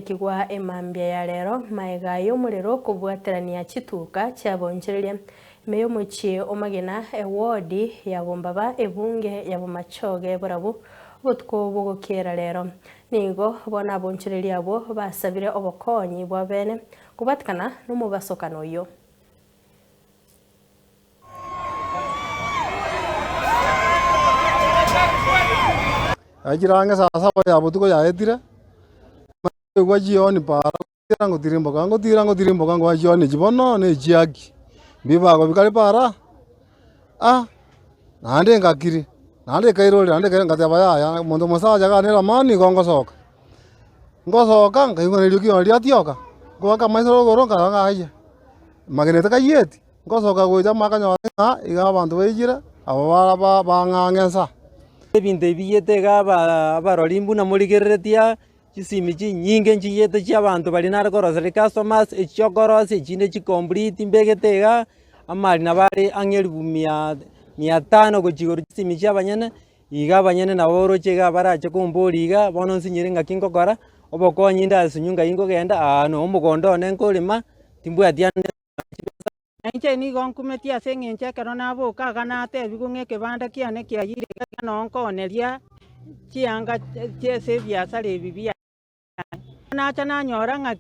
goitekigwa emambia ya rero maega y'omorero kobwaterania chituka chiabonchereria ime y'omochie o Magena, ewodi ya Bombaba, ebunge ya Bomachoge Borabu obotuko bogokiera rero. Nigo bono abonchereria abwo basabire obokonyi bwa bene kobwatekana nomobasokano oyio. Yachire ang'e saa saba ya botuko yaetire, naigwa jioni para ngotira ngotirimboka ngotira ngotirimboka ngoa jioni echi bono na echiaki, mbibago bikare para, ah, naende ngakiri, naende ekairorera naende ekairorera ngateba yaya omonto omosacha iga nere amani nigo ngosoka. Ngosoka nkaigwa na eriogi riatioka, ngoaka amaiso rogoro nkarora ng'a aye, magena takayieti. Ngosoka gocha makanyora ng'a iga abanto baijire, aba ba- bang'ang'e nsa. Ebinto ebi biyete iga aba abarori mbuna morigereretie aa, chisimi chinyinge nchiyete chia abanto baria nare koroseria customers, echi chiokorosia echinde chicomplete mbegete igaa, amari nabo are ang'e elifu mia mia tano gochia igoro chisimi chia abanyene, iga abanyene nabo oroche iga barache komboria iga, bono nsinyire ng'aki ngokora, obokonyi ndasunywe ngai nkogenda aa no omogondo one nkorema, timbwati ande. Na inche nigo nkumetie ase engencho ekero naboka iga natebigwe ng'a ekebanda kiane kiayire iga iga noo nkooneria chianga chi'ase ebiasara ebi biane. Nacha nanyora ng'a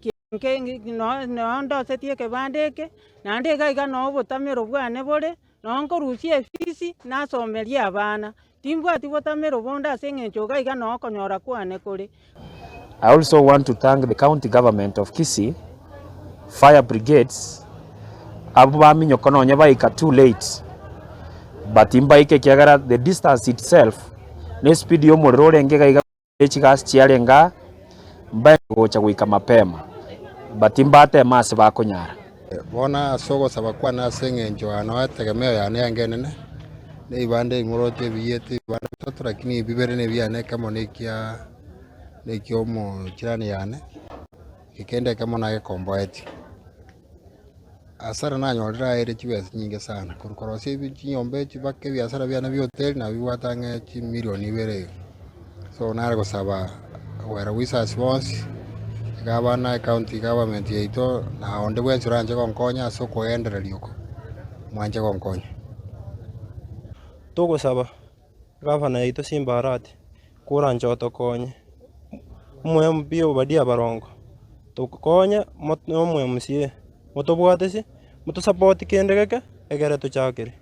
noo ndosetie ekebanda eke, naende iga iga noo obotamero bwane bore, noo nkorusia efisi nasomerie abana. Timbwati botamero bonde ase engencho iga iga noo okonyora kwane kore. I also want to thank the county government of Kisii, fire brigades, abwo baminyoka nonye baika too late, but mbaike ekiagera the distance itself na espeed ya omorero orenge iga iga chigasi chiarenge aa, mbae gocha goika mapema, but mbateme ase bakonyara. Bono ase ogosaba kwane ase engencho yane etegemeo yane yange enene, na ebibanda ebi moroche ebiyete ebibanda bitato lakini bibere nebiane ekemo nekia nekia omochirani yane, ekende ekemo nagekomboetie. Hasara nanyorire aere chibesa chinyinge sana, korwa korosia ebi chinyomba echi mpaka ebiasara biane bia hoteli nabibwate ang'e chimilioni ibere iga. So nare gosaba well wishers bonsi, iga abana ecounty government yaito na onde bwensi oranche gonkonya ase okogendereria oko, mwanche gonkonya. Togosaba gavana yaito Simba Arati koranche otokonye, omo MP Obadia Barongo, tokonye na omo MCA, motobwatisi, motosapoti kende geke, egere tochakere.